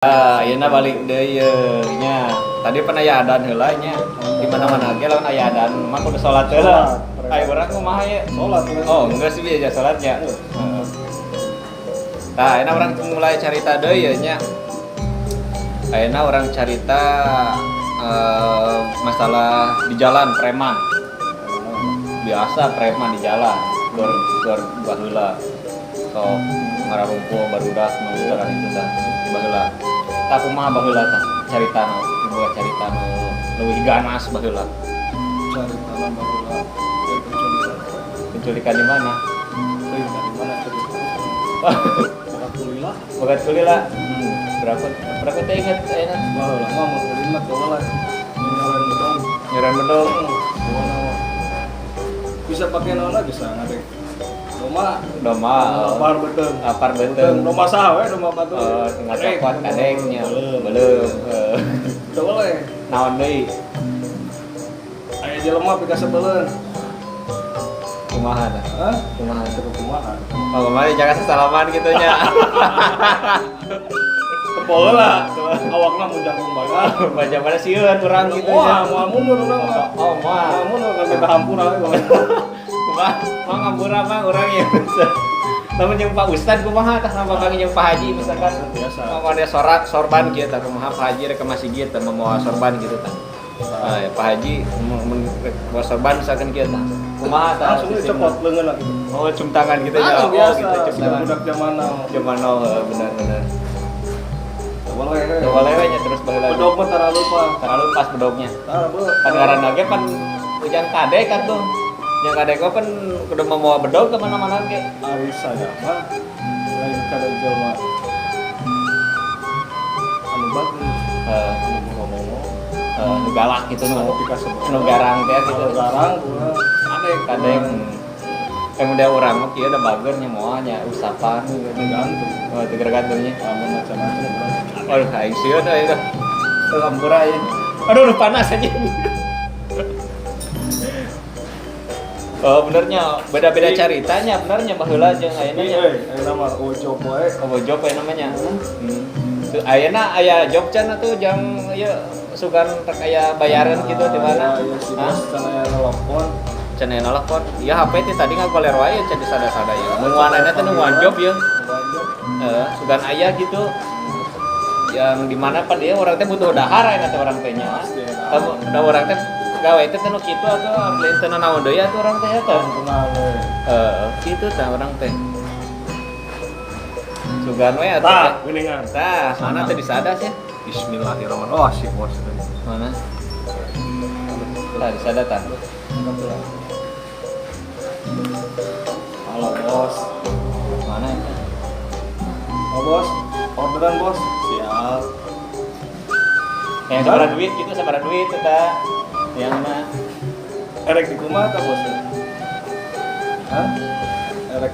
Ah, ayeuna balik deui ye nya. Tadi pan aya adan heula nya. Di mana-mana ge lamun aya adan mah kudu salat heula. Salat. Ayo urang kumaha ye? Sholat lah. Oh, enggak sih biasa salatnya. Heeh. Tah, ayeuna urang mulai carita deui ye nya. Ayeuna urang carita masalah di jalan preman. Biasa preman di jalan, gor gor baheula. Sok ngararumpul barudak nu jalan itu tah baheula. Tah, kumaha baheula tah carita nu boga carita nu leuwih ganas baheula? Cari tanah baheula dari penculikan. Penculikan di mana? Euy, dari mana cerita? Boga kulila. Boga kulila. Berapa berapa teh inget ayeuna? Baheula mah mun ulin mah teu lah. Nyoren bedong. Nyoren bedong. Pokona mah. Bisa pakai naon lah, bisa ngadek. Domba. Domba. Lapar beuteung. Lapar beuteung. Domba saha we, domba batur. Oh, tengah cokot kadeknya. Belum. Teu boleh. Naon deui? Aya jelema pikasebeleun. Kumaha tah? Hah? Kumaha? Teu kumaha. Oh, kemarin jangan sesalaman gitu nya. Tepol lah. Awakna mun jangkung bae. Baca pada sieun urang gitu Wah, nya. Moal mundur urang mah. Oh, moal. Moal mundur kan minta hampura we. Kumaha? Mah ngampura mah urang ya. Lamun jeung Pak Ustad kumaha tah, lamun panggil jeung Pak Haji misalkan? Biasa. Mau ada sorak sorban gitu tah, kumaha Pak Haji rek ke masjid tah membawa sorban gitu tah. Ah, ya, Pak Haji mun rek bawa sorban misalkan kieu tah. Kumaha tah? Langsung sistemna? dicopot leungeunna gitu. Oh, cium tangan gitu ya. Ah, Oh, biasa. gitu cium Sudah tangan. Budak zaman now. Zaman now, heuh, benar-benar. Teu boleh. Teu boleh we nya terus baheula. Bedog mah tara lupa. Terlalu pas bedognya. Tara beuh. Pan ngaranna ge pan ujang kadek kan tuh. Yang kadek mah pan kudu membawa bedog ke mana-mana ge. Ari saya mah lain kada jelema anu bagus, anu ngomong Nu galak gitu, nu anu pikasebeleun. Nu garang teh gitu. Anu garang kurang kadek. Kadek. Yang udah urang mah kieu udah bager nya, moal nya usapan gitu. Tergantung. Oh, itu tergantungnya. Lamun macam-macam urang. Aduh, aing sieun euy dah. Tuh hampura ya. Aduh, udah panas aja. Oh, benernya beda-beda caritanya, benernya baheula jeung ayeuna nya. Iya, euy, ayeuna mah oh job wae. Oh, job aya namanya. Tuh, ayeuna aya job can atuh jang ieu sugan rek aya bayaran gitu di mana? Iya, si Hah? bos can aya nelpon. Can aya nelpon. Ya HP teh tadi ngagoler wae can disada-sada ya. Nungguan ayeuna teh nungguan job ya. Nungguan job. Heeh, sugan aya gitu. Yang dimana pan dia orang teh butuh dahar ayeuna teh orang teh nya. Pasti eta. Kamu da urang teh gawe teh teh nu kitu atuh, lain teh naon deui atuh urang teh eta. Kenal we. Heeh, kitu tah urang teh. Sugan we atuh. Tah, Teh. geuningan. Tah, mana teh disadas ya? Bismillahirrahmanirrahim. Oh, asik bos. Mana? Tah, disada tah. Halo bos. Mana itu? Oh bos, orderan bos. Siap. Yang sabaraha duit gitu, sabaraha duit eta. Yang mana? Erek di kumaha tah bos? Hah? Erek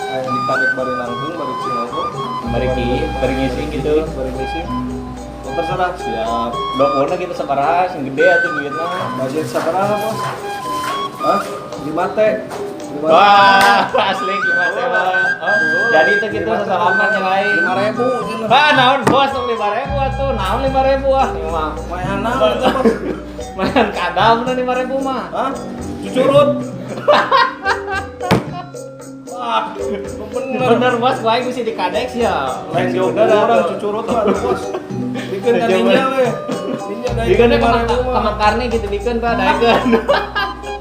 aya di kadek bari nangtung, bari cingogo, Bari ngising gitu. Bari ngising. Oh, terserah, siap. Dua gitu sabaraha sing gede atuh duitna. Budget sabaraha bos? Hah? 5 T. 5 T. Wah, asli gimana mah. Oh, jadi itu gitu sesalaman yang lain. 5.000 cenah. Wah, naon bos tong 5.000 atuh, naon 5.000 ah. Ieu mah. Mayan naon eta, bos? Mayan kadal bener 5.000 mah. Hah? Cucurut. Wah, bener. Bener bos, gua aing mesti dikadek sih ya. Lain jauh Bener orang atuh. cucurut mah atuh, bos. Bikeun ka ninja we. Ninja daekeun Bikeun 5.000 ka mah. Makarni gitu bikeun Pak, daekeun.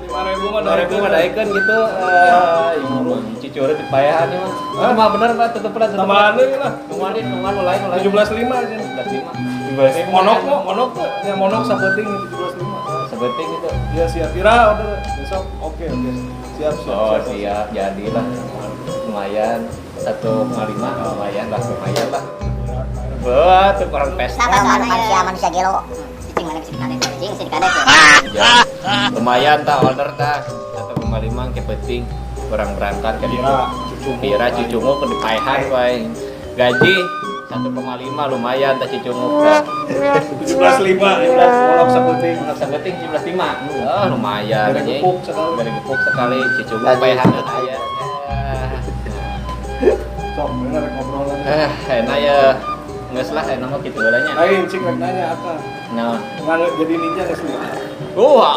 5.000 mah 5.000 mah daekeun gitu. Eh, ieu mah cucurut dipayahan ieu mah. Hah? Mah bener Pak, tutup lah, tutup. Tambahan deui lah. Nungguan deui, nungguan mulai mulai. 17.5 aja. 17.5. 17.5. Monok mah, monok tuh, ya monok sapenting 17.5. Sebeting gitu. Iya siap, Ira order besok. Oke, oke. Siap, siap. Oh, siap, siap, jadilah. Lumayan 1,5 lumayan lah, lumayan lah. Wah, tuh orang pesta. Sama soal manusia manusia gelo. Cicing mana bisa dikadek? Cicing bisa dikadek ya. Ya, lumayan tak order tak 1,5 ke penting kurang berangkat ke ditu. Pira, cucungu. Pira cucungu ke dipaehan wae. Gaji 1,5 lumayan tak cucungu tah. 17.5, monok sapenting. Monok sapenting 17.5. Oh, lumayan Dari anjing. gepuk sekali. Dari gepuk sekali cucungu paehan aya. Sok, bener rek ngobrol. Eh, enak ya. Geus lah aya nama kitu heula nya. Lain cik rek nanya akang. Naon? Nggak jadi ninja geus lila.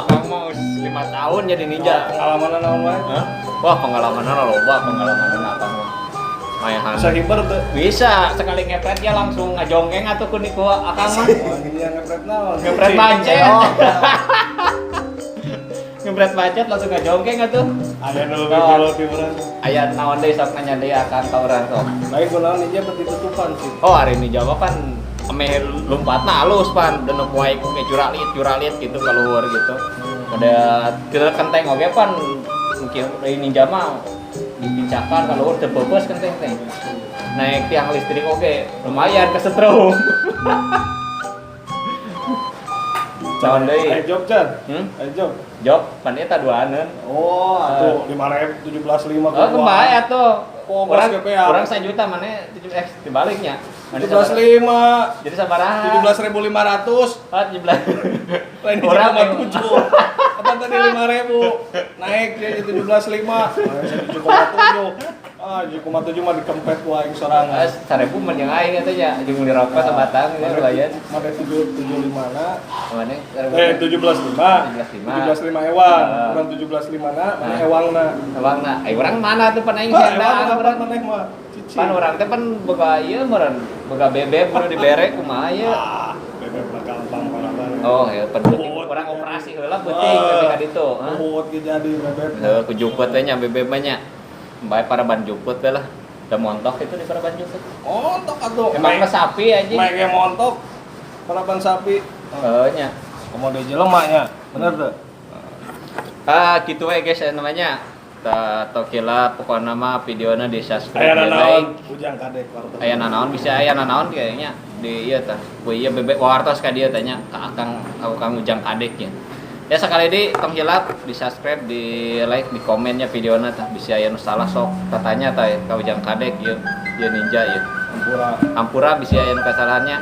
Akang mau 5 tahun jadi ninja. Pengalamanna naon wae? Hah? Wah, pengalamanna loba, pengalamanna akang mah. Mayahan. Bisa hiber teu? Bisa, sekali ngepret ya langsung ngajongeng atuh ku niku akang mah. Oh, ninja ngepret naon? Ngepret macet. Ngepret macet langsung ngajongeng atuh. Aya nu leuwih kolot di urang. Aya naon deui sok nanya deui akang ka urang sok. Lain kunaon ninja beuti tutupan sih. Oh, hari ninja mah pan ameh lompatna halus pan, dan poe ku ke curalit gitu keluar gitu. Udah kita kenteng oge pan mungkin dari ninja mah dipincakan kalau teu peupeus kenteng teh. Naik tiang listrik oge lumayan kesetrum. Naon deui? Ayo job Chan. Ayo job. Job pan eta duaaneun. Oh, atuh 5.000 17.5. Oh, kembali atuh. Orang Orang 1 juta mana 7x dibaliknya. 17.5. Jadi sabaraha? 17.500. Oh, 17. Lain Orang 7,7. Apa tadi 5.000? Naik jadi 17.5. 7,7. Ah, 7,7 mah dikempet ku aing sorangan. 1.000 mah jeung aing eta nya, jeung meuli rokok sabatang gitu lumayan. Mane 7.75 na. Mane 17.5. 17.5 ewang. Urang 17.5 na, mane ewangna. Ewangna. Ai urang mana tuh pan aing sendaan urang maneh mah. Pan urang teh pan boga ieu meureun, boga bebek kudu dibere kumaha ieu. Ah, bebek mah gampang paraban. Oh, ya pan penting urang operasi heula penting tapi ka ditu. Puhut ge jadi bebek. Heuh, ku juput we nya bebek mah nya. Bae paraban juput we lah. Da montok itu di paraban juput. Montok atuh. Emang mah sapi anjing. Mae ge montok. Paraban sapi. Heuh nya. Komo deui jelema nya. Bener teu? Ah, kitu we guys namanya. Tokila pokokna mah videona di subscribe, aya di nanaon like. Ujang kadek wartos. Aya nanaon bisa aya nanaon kayaknya di ieu tah. Ku ieu bebek wartos ka dieu tanya ka akang aku Kang Ujang Kadek nya. Ya sekali di tong hilap di subscribe, di like, di komennya videona tah bisa aya nu salah sok tatanya tah ka Ujang Kadek ieu ieu ninja ieu. Ampura. Ampura bisa aya nu kasalahannya.